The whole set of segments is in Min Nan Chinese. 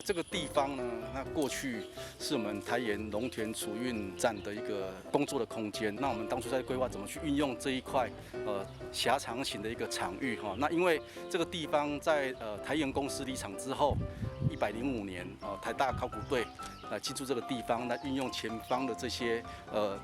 這個地方呢，那過去是我們台鹽農田儲運站的一個工作的空間。那我們當初在規劃怎麼去運用這一塊狹長型的一個場域哈。那因為這個地方在台鹽公司離場之後，105年，台大考古隊來進駐這個地方，來運用前方的這些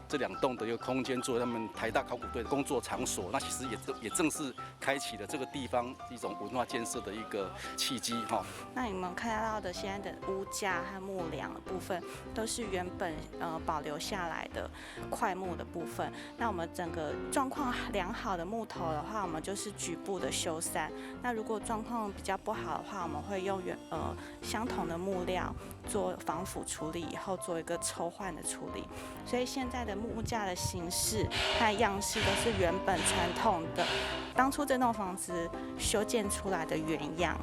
這兩棟的一個空間，作為他們台大考古隊的工作場所。那其實也正是開啟了這個地方一種文化建設的一個契機哈。那你們看到的現在的屋架和木梁的部分，都是原本保留下來的塊木的部分。那我們整個狀況良好的木頭的話，我們就是局部的修繕。那如果狀況比較不好的話，我們會用相同的木料做防腐處理，以後做一個抽換的處理。所以現在的木架的形式和樣式都是原本傳統的，當初這棟房子修建出來的原樣。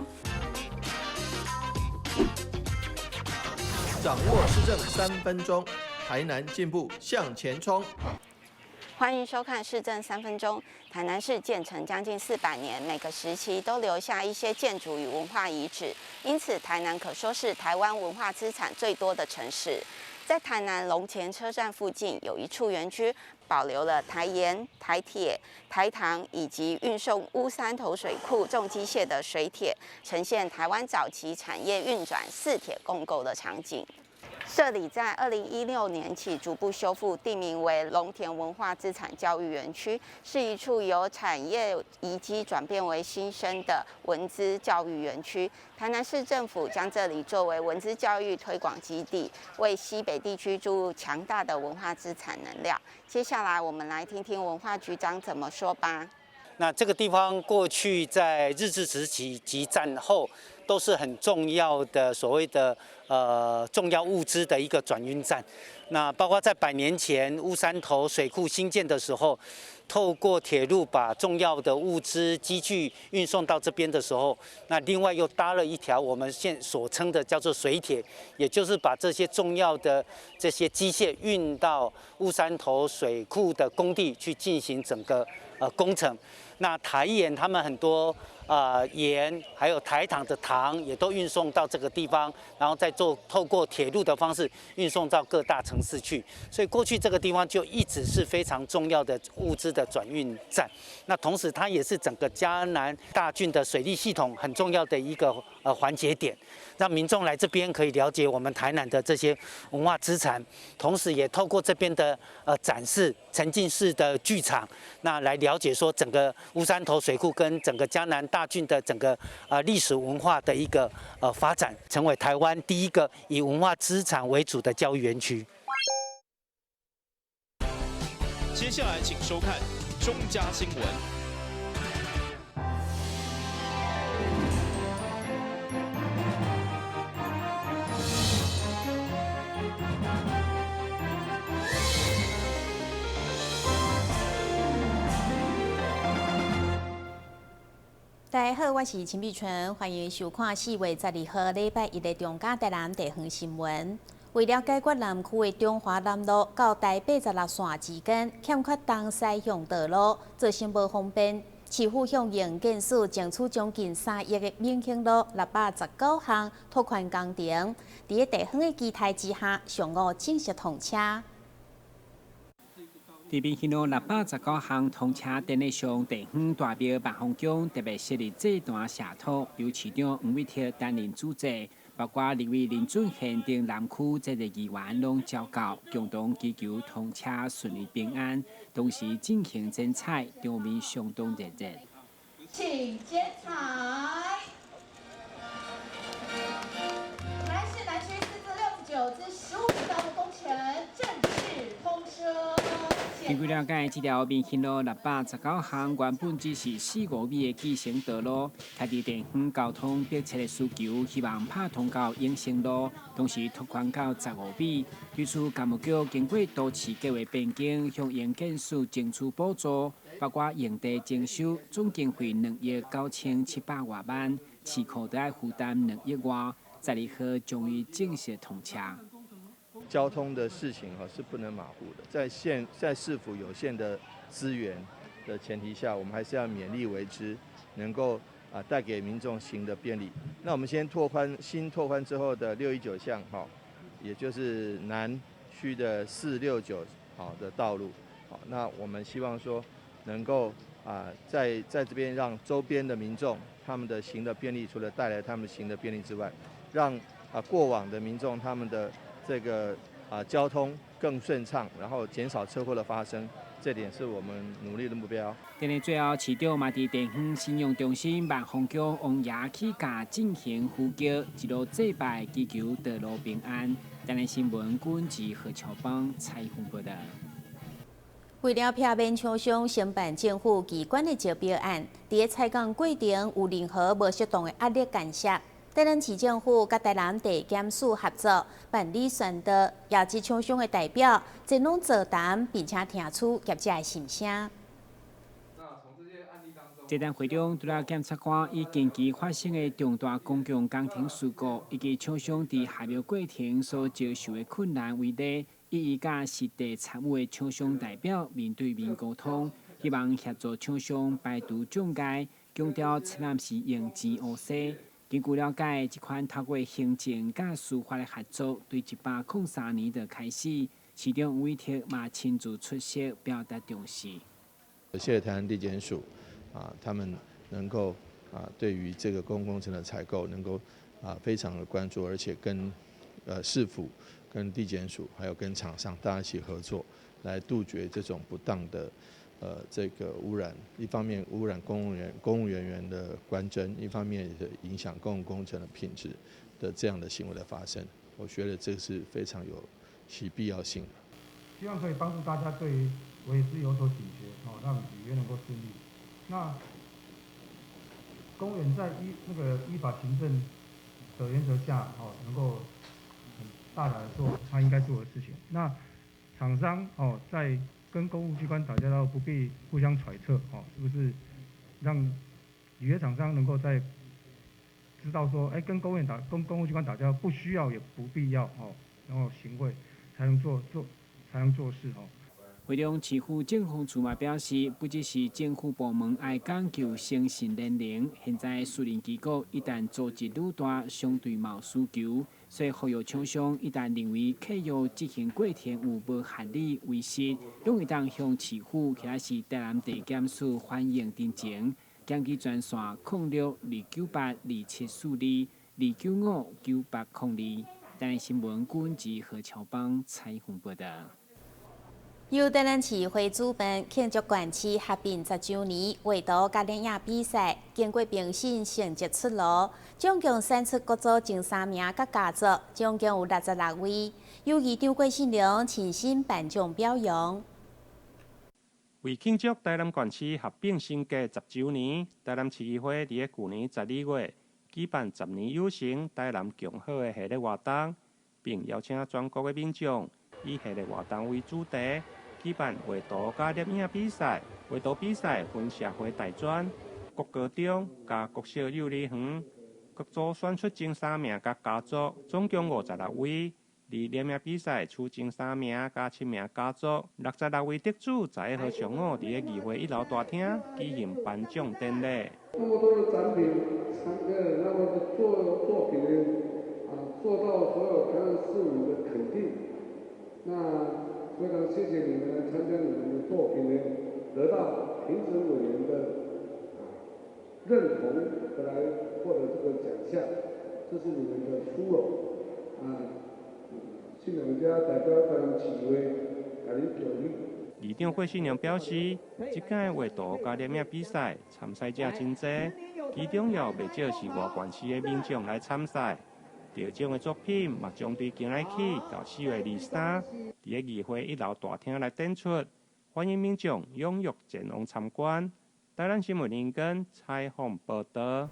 掌握市政3分鐘，台南進步向前衝。歡迎收看市政三分鐘。台南市建成將近400年，每個時期都留下一些建築與文化遺址，因此台南可說是台灣文化資產最多的城市。在台南龍田車站附近有一處園區，保留了台鹽、台鐵、台糖以及運送烏山頭水庫重機械的水鐵，呈現台灣早期產業運轉四鐵共構的場景。這裡在2016年起逐步修復，定名為龍田文化資產教育園區，是一處由產業遺跡轉變為新生的文資教育園區。台南市政府將這裡作為文資教育推廣基地，為西北地區注入強大的文化資產能量。接下來，我們來聽聽文化局長怎麼說吧。那這個地方過去在日治時期及戰後都是很重要的所謂的重要物資的一個轉運站。那包括在100年前烏山頭水庫興建的時候，透過鐵路把重要的物資機具運送到這邊的時候，那另外又搭了一條我們現所稱的叫做水鐵，也就是把這些重要的這些機械運到烏山頭水庫的工地去進行整個工程。那台鹽他們很多鹽，還有台糖的糖也都運送到這個地方，然後再做透過鐵路的方式運送到各大城市去。所以過去這個地方就一直是非常重要的物資的轉運站。那同時它也是整個嘉南大郡的水利系統很重要的一個環節點，讓民眾來這邊可以了解我們台南的這些文化資產，同時也透過這邊的展示沉浸式的劇場，那來了解說整個烏山頭水庫跟整個嘉南大郡的整個歷史文化的一個發展，成為台灣第一個以文化資產為主的教育園區。接下來請收看中嘉新聞。大家好，我是陳美春，歡迎收看4月12號禮拜一的中嘉台南地方新聞。為了解決南區的中華南路到台86線之間欠缺東西向道路，造成無方便，市府向營建署爭取將近3億的民興路619巷拓寬工程，佇咧地方的期待之下，上午正式通車。佇民興路619巷通車典禮上，地方大廟萬芳宮特別設立祭壇謝托，由市長黃偉哲擔任主祭，包括立委林俊憲等南區這個議員攏召到，共同祈求通車順利平安，同時進行剪彩，場面相當熱烈。請剪彩。南市南區4至69之15道路工程正式通車。根據了解，這條民興路619巷原本只是四五米的機行道路，開佇地方交通迫切的需求，希望拍通到永生路，同時拓寬到15米。對此，工務局經過多次計劃變更，向營建署爭取補助，包括用地徵收總經費2億9700外萬，市庫都愛負擔2億外。12號終於正式通車。交通的事情哈是不能馬虎的，在市府有限的資源的前提下，我們還是要勉力為之，能夠啊，帶給民眾行的便利。那我們先拓寬，新拓寬之後的619巷，哈，也就是南區的469好的道路，好，那我們希望說能夠啊，在這邊讓周邊的民眾他們的行的便利，除了帶來他們行的便利之外，讓啊過往的民眾他們的這個啊交通更順暢，然後減少車禍的發生。這點是我們努力的目標。佇咧最後，市長嘛佇地方信用中心萬豐宮王爺起駕進行呼叫，一路祭拜祈求道路平安。台南新聞軍事何喬邦採訪報道。為了避免廠商承辦政府機關的招標案，佇咧採購過程有任何無適當的壓力干涉，台南市政府佮台南地檢署合作辦理宣導，邀集廠商的代表前往座談，並且聽取業者的心聲。這場會中，除了檢察官以近期發生的重大公共工程事故，以及廠商佇合約過程所遭受的困難為例，一一佮實地參與的廠商代表面對面溝通，希望協助廠商排除障礙，強調千萬毋是用錢烏西。根據了解，這款透過行政佮司法的合作，對103年就開始，市長委託嘛親自出席，表達重視。謝謝台南地檢署啊，他們能夠啊，對於這個公共工程的採購能夠啊非常的關注，而且跟市府、跟地檢署，還有跟廠商大家一起合作，來杜絕這種不當的這個污染。一方面污染公務人員的官箴，一方面也影響公共工程的品質的這樣的行為的發生，我覺得這是非常有其必要性的。希望可以幫助大家對於違規有所警覺，哦，讓履約能夠順利。那公務員在依法行政的原則下，哦，能夠很大膽的做他應該做的事情。那廠商哦，在跟公務機關打交道，不必互相揣測，哦，是不是讓履約廠商能夠在知道說，哎，跟公務機關打交道，不需要也不必要，哦，然後行賄才能做事，哦。會中市府政風處嘛表示，不只是政府部門愛講究誠信廉能，現在私人機構一旦組織愈大，相對嘛有需求，所以呼籲廠商一旦認為契約執行過程有無合理違實，攏會當向市府或者是台南地檢署反映陳情，檢舉專線06-298-2742、295-9802。台南新聞軍事何喬邦採訪報道。由台南市會主辦慶祝縣市合併10週年畫圖佮攝影比賽，經過評審成績出爐，總共選出各組前三名佮佳作，總共有66位。由議長郭信良親身頒獎表揚。為慶祝台南縣市合併升格10週年，台南市議會佇咧舊年12月舉辦十年有成台南共好的系列活動，並邀請全國的民眾以系列活動為主題，舉辦畫圖佮攝影比賽。畫圖比賽分社會大專、國高中佮國小幼兒園，各組選出前三名佮佳作，總共56位。而攝影比賽取前三名佮7名佳作，66位得主11號上午佇咧議會一樓大廳舉行頒獎典禮。那麼多的展品，那麼多作品呢，啊，受到所有台灣市民的肯定。那非常謝謝你們來參加你們的作品呢，得到評審委員的認同，來獲得這個獎項，這是你們的殊榮啊。信良家代表台南市議會，共恁祝議長郭信良表示，這屆畫圖佮攝影比賽參賽者真濟，其中也有袂少是外縣市的民眾來參賽。得獎的作品嘛，將對今仔起到4月23，佇咧議會一樓大廳來展出，歡迎民眾踴躍前往參觀。台南新聞林根採訪報道。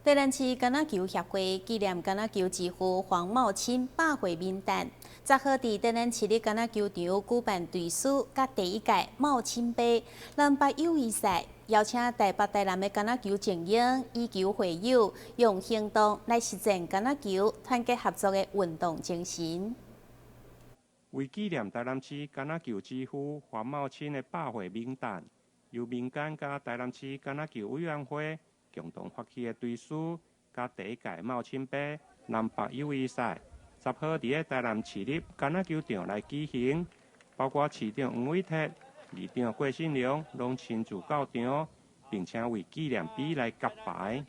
台南市橄欖球協會紀念橄欖球之父黃茂欽100歲冥誕，10號佇台南市立橄欖球場舉辦隊師佮第一屆茂欽杯南北友誼賽，邀請台北、台南的橄欖球精英以球會友，用行動來實踐橄欖球團結合作的運動精神。為紀念台南市橄欖球之父黃茂欽的100歲冥誕，由民間佮台南市橄欖球委員會。共同发起的堆师，佮第一届茂青杯南北友谊赛，10号伫咧台南市立橄榄球场来举行，包括市长黄伟哲、里长郭信良拢亲自到场，并且为纪念碑来揭牌。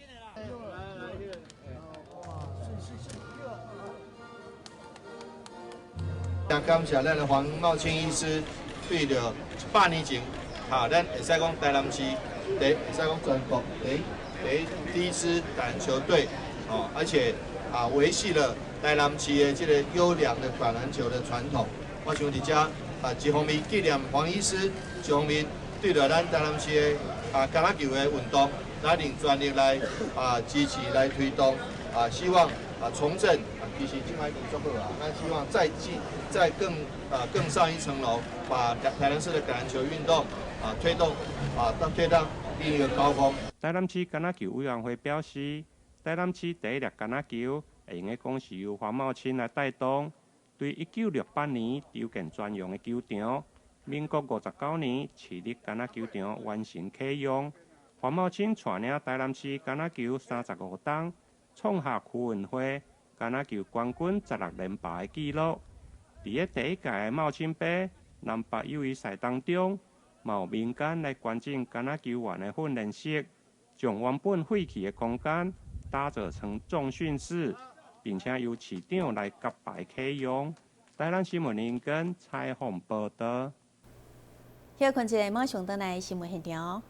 感谢咱的黄茂青医师，对著100年前，哈，咱会使讲台南市第，会使讲全国第一支橄榄球队，哦，而且啊维系了台南市的这个优良的橄榄球的传统。我想伫遮啊，一方面纪念黄医师，一方面对著咱台南市的啊橄榄球的运动，咱用全力来啊支持来推动啊，希望啊重振啊，其实这摆已经足好啊，咱希望再进再更啊更上一层楼，把台南市的橄榄球运动啊推动啊到推到另一个高峰。台南市橄榄球委员会表示，台南市第一粒橄榄球会用得讲是由黄茂青来带动，对1968年筹建专用的球场，民国59年市立橄榄球场完成启用。黄茂青带领台南市橄榄球35冬，创下区运会橄榄球冠军16连霸的纪录。伫咧第一届的茂青杯南北友谊赛当中，嘛有民间来捐赠橄榄球员的训练室，将原本废弃的空间打造成重训室，并且由市长来揭牌启用。台南新闻林根采访报道。歇困一下，马上转来新闻现场。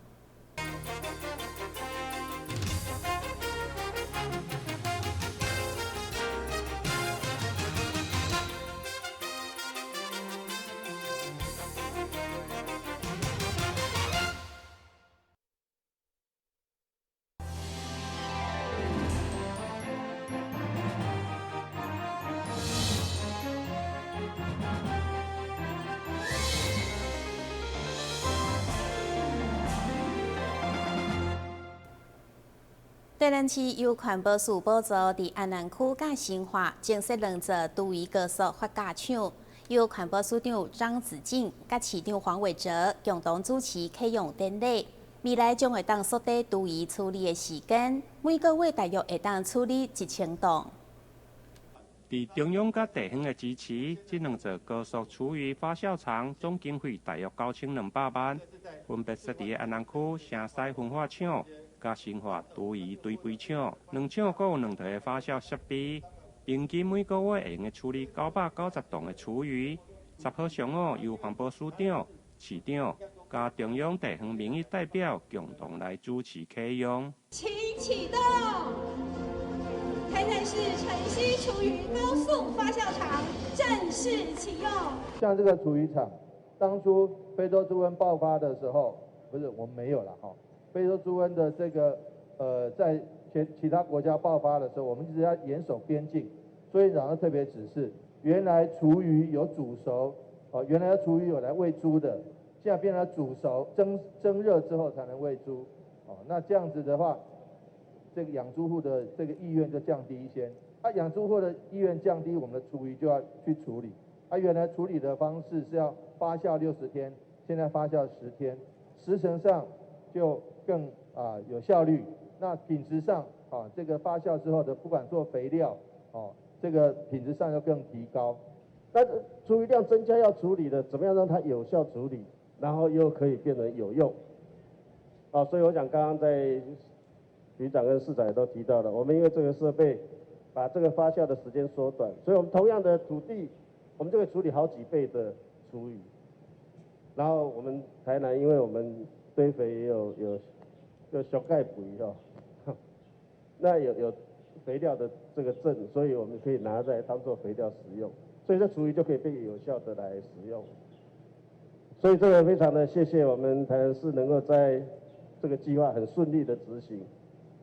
台南市由环保署补助，伫安南区佮新化增设两座厨余高速发酵厂，由环保署长张子静佮市长黄伟哲共同主持启用典礼。未来将会当缩短厨余处理的时间，每个月大约会当处理1000吨。伫中央佮地方的支持，这两座高速厨余发酵厂总经费大约9200万，分别设伫安南区城西焚化厂。佮新化厨余堆肥厂，两厂阁有两台的发酵设备，平均每个月会用得处理990吨的厨余。10号上午，由环保署长、市长佮中央地方民意代表共同来主持启用。请启动台南市城西厨余高速发酵厂正式启用。像这个厨余厂，当初非洲猪瘟爆发的时候，不是我们没有了哈。非洲猪瘟的这个在其他国家爆发的时候，我们一直要严守边境，所以然后特别指示，原来厨余有煮熟，哦，原来厨余有来喂猪的，现在变成煮熟蒸热之后才能喂猪，哦，那这样子的话，这个养猪户的这个意愿就降低一些，啊，养猪户的意愿降低，我们的厨余就要去处理，啊，原来处理的方式是要发酵60天，现在发酵10天，时程上就更啊有效率，那品质上啊，这个发酵之后的，不管做肥料哦，这个品质上要更提高。但是厨余量增加要处理的，怎么样让它有效处理，然后又可以变成有用？啊，所以我想刚刚在局长跟市长也都提到了，我们因为这个设备把这个发酵的时间缩短，所以我们同样的土地，我们就可以处理好几倍的厨余。然后我们台南，因为我们堆肥也有小钙肥哦，那有肥料的这个证，所以我们可以拿来当做肥料使用，所以这厨余就可以被有效的来使用。所以这个非常的谢谢我们台南市能够在这个计划很顺利的执行。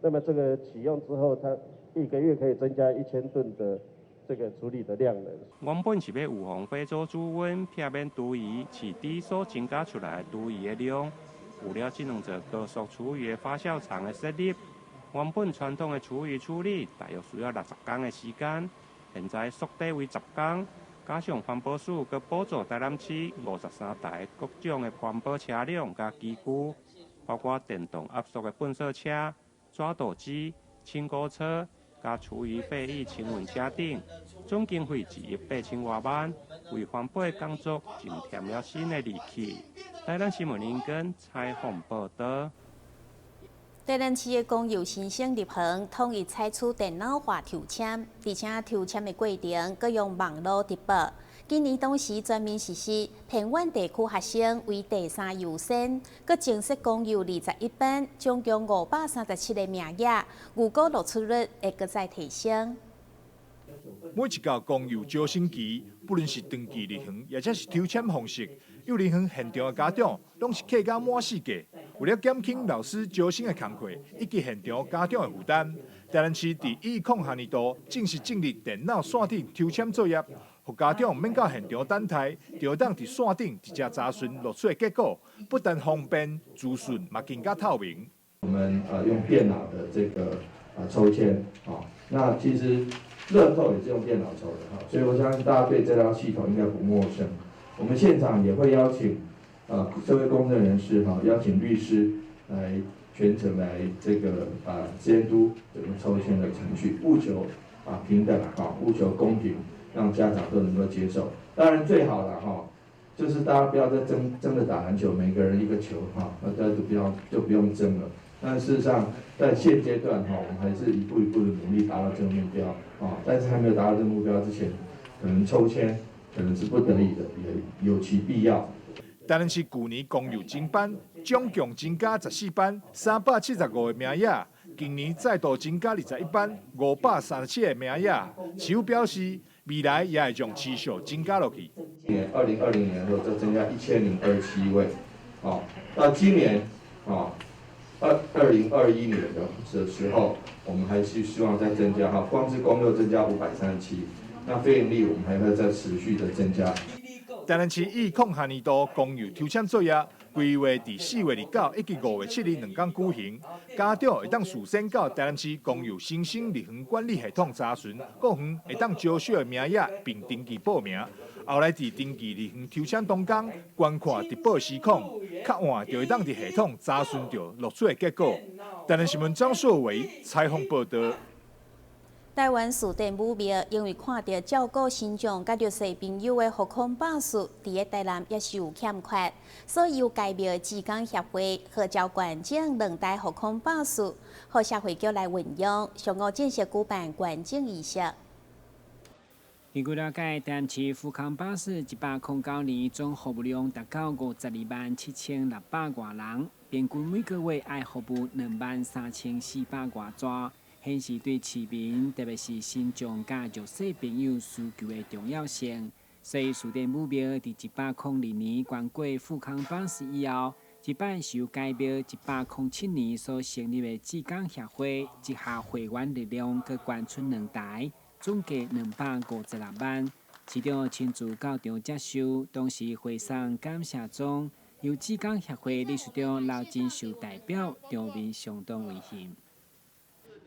那么这个启用之后，它一个月可以增加1000吨的这个处理的量能。原本是欲预防非洲猪瘟，避免厨余饲猪所增加出来的厨余的量。有了这两座高速厨余的发酵厂的设立，原本传统的厨余处理大约需要60天的时间，现在缩短为10天。加上环保署阁补助台南市53台各种的环保车辆佮机具，包括电动压缩的粪扫车、转抓斗机、清沟车、佮厨余废液清运车等，总经费1亿8千外万，为环保工作增添了新的力气。台南新闻林根采访报道。台南市的公幼新生入园统一采取电脑化抽签，而且抽签的过程阁用网路直播。今年当时全面实施，偏远地区学生为第三优先，阁增设公幼21班，总共537个名额，预估录取率会阁再提升。每一届公幼招生期，不论是长期入园，抑者是抽签方式，幼儿园现场的家长拢是客甲满四界。为了减轻老师招生的工课以及现场家长的负担，台南市伫2006年度正式进入电脑线顶抽签作业，予家长免到现场等待，就会当伫线顶直接查询录取的结果，不但方便，资讯嘛更加透明。我们用电脑的这个抽签啊，那其实乐透也是用电脑抽的哈，所以我相信大家对这套系统应该不陌生。我们现场也会邀请社会公正人士哈，邀请律师来全程来这个监督整个抽签的程序，务求平等哈，务求公平，让家长都能够接受。当然最好了哈，就是大家不要再争争着打篮球，每个人一个球哈，那大家就不用争了。但事实上，在现阶段哈，我们还是一步一步的努力达到这个目标啊。但是还没有达到这个目标之前，可能抽签可能是不得已的，也有其必要。台南市去年公幼增班，总共增加14班，375个名额。今年再度增加21班，537个名额。市府表示，未来也会将持续增加落去。今年2020年的时候，再增加1027位，哦，到今年啊，2021年的时候，我们还是希望再增加哈，光是公幼增加537，那非营利我们还会再持续的增加。台南市以控下年度公幼抽签作业，规划伫4月29以及5月7日两工举行。家长会当事先到台南市公幼新生入园管理系统查询各园会当招收的名额，并登记报名。后来伫登记入园抽签当工，观看直播时况，较晚就会当伫系统查询著录取的结果。台南新闻张硕维采访报道。台湾士典武庙因为看著照顾身障佮弱势朋友的福康巴士，伫咧台南也是有欠缺，所以由该庙的志工协会号召捐赠两台福康巴士，予社会局来运用，上午正式举办捐赠仪式。根据了解，台南市福康巴士109年总服务量达到52万7600外人，平均每个月爱服务2万3400外单。显示对市民，特别是身障佮弱势朋友需求的重要性。所以，士典武庙伫102年捐过富康巴士以后，这摆是由该庙107年所成立的志工协会集合会员力量，阁捐出两台，总计256万。市长亲自到场接收，同时会送感谢状，由志工协会理事长刘金秀代表，场面相当温馨。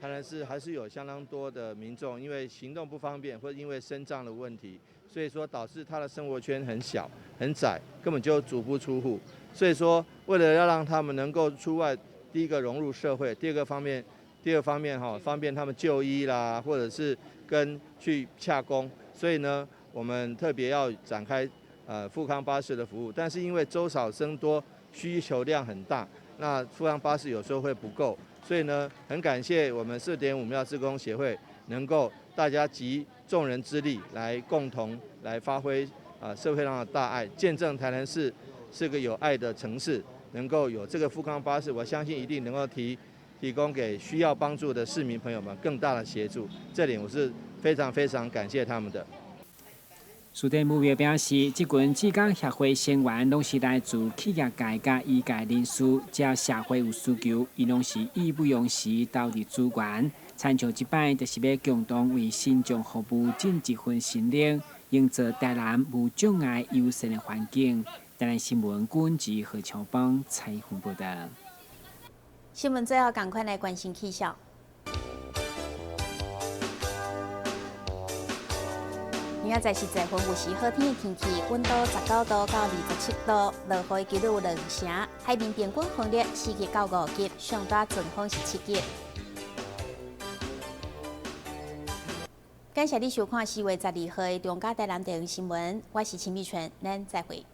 台南市还是有相当多的民众，因为行动不方便，或者因为身障的问题，所以说导致他的生活圈很小很窄，根本就足不出户。所以说，为了要让他们能够出外，第一个融入社会，第二方面哈，方便他们就医啦，或者是跟去洽公，所以呢，我们特别要展开富康巴士的服务。但是因为粥少僧多，需求量很大，那富康巴士有时候会不够。所以呢，很感谢我们士典武庙志工协会，能够大家集众人之力来共同来发挥社会上的大爱，见证台南市是个有爱的城市，能够有这个富康巴士，我相信一定能够提供给需要帮助的市民朋友们更大的协助。这点我是非常非常感谢他们的。士典武庙表示，这群志工协会成员拢是来自企业界佮医界人士，只要社会有需求，𪜶拢是义不容辞投入资源。亲像这摆，就是欲共同为身障服务尽一份心力，营造台南无障碍友善的环境。台南新闻军及何秋邦采访报道。新闻最后，仝款来关心气象。明仔载是十分有时好天的天气，温度19度到27度，落雨的几率有2成，海面平均风力4级到5级，上大阵风是7级。感謝你收看4月12號的中嘉台南地方新聞，我是秦美純，咱再會。